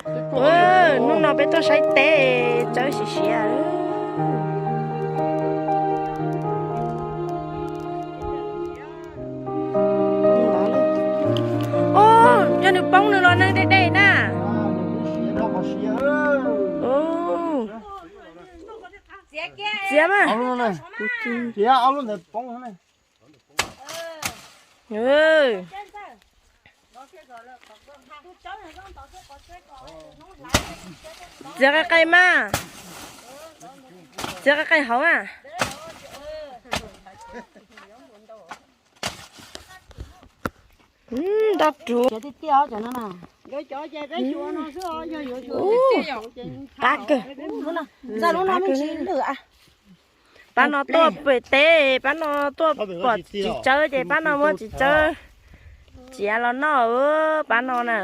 Hnub no peb tuaj saib teb, tsawb siav siav. Yog nws poob nws los neeg dej dej na. Txiav mas. Txiav qai qai mas. Txiav qai qai hauv mas. Nroj ruv. Qab kawg. Lub no me ntsis lwj. Pab no tuaj pem teb, pab no tuaj pom txiv tsawb ces pab no muab txiv tsawb txiav los noj. Pab no na.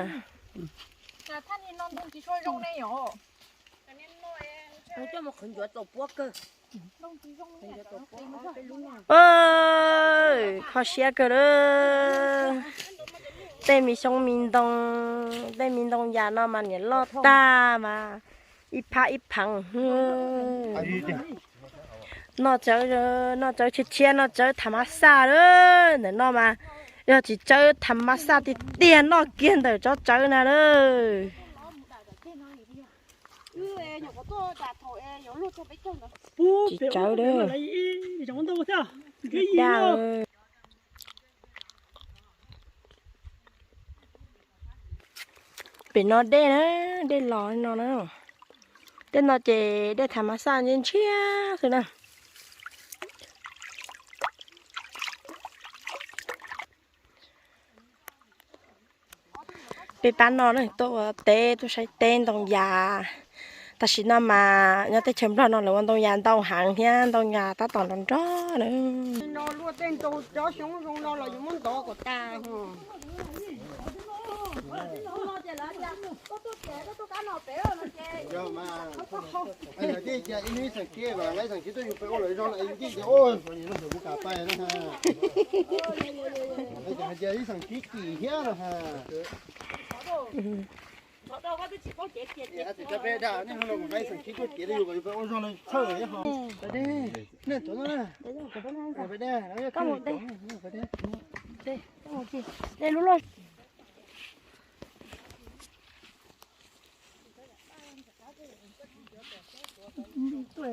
Kho siab kawg lawm. Tej me xyoob me ntoo, tej me ntoo yas no mas niam loj tag mas ib phab ib pheev. Noj tsawb, noj tsawb tshiab tshiab, noj tsawb tham mas xaj lawm. Ntawm no mas yog tsis tsawb tham mas xaj tiag tiag noj kiag ntawm tsob tsawb na lawm. Tsis tsawb lawm. Pem no dej na, dej los no na. Tej no ces dej tham mas xaj ntshiab ntshiab xwb na. Peb pab no tuaj ua teb, tuaj saib teb ntoo yas. Tam sim no mas nyob teb chaws Nplog no lawv ua ntoo yas ntau heev thiab ntoo yas tab tom nrov nrov na.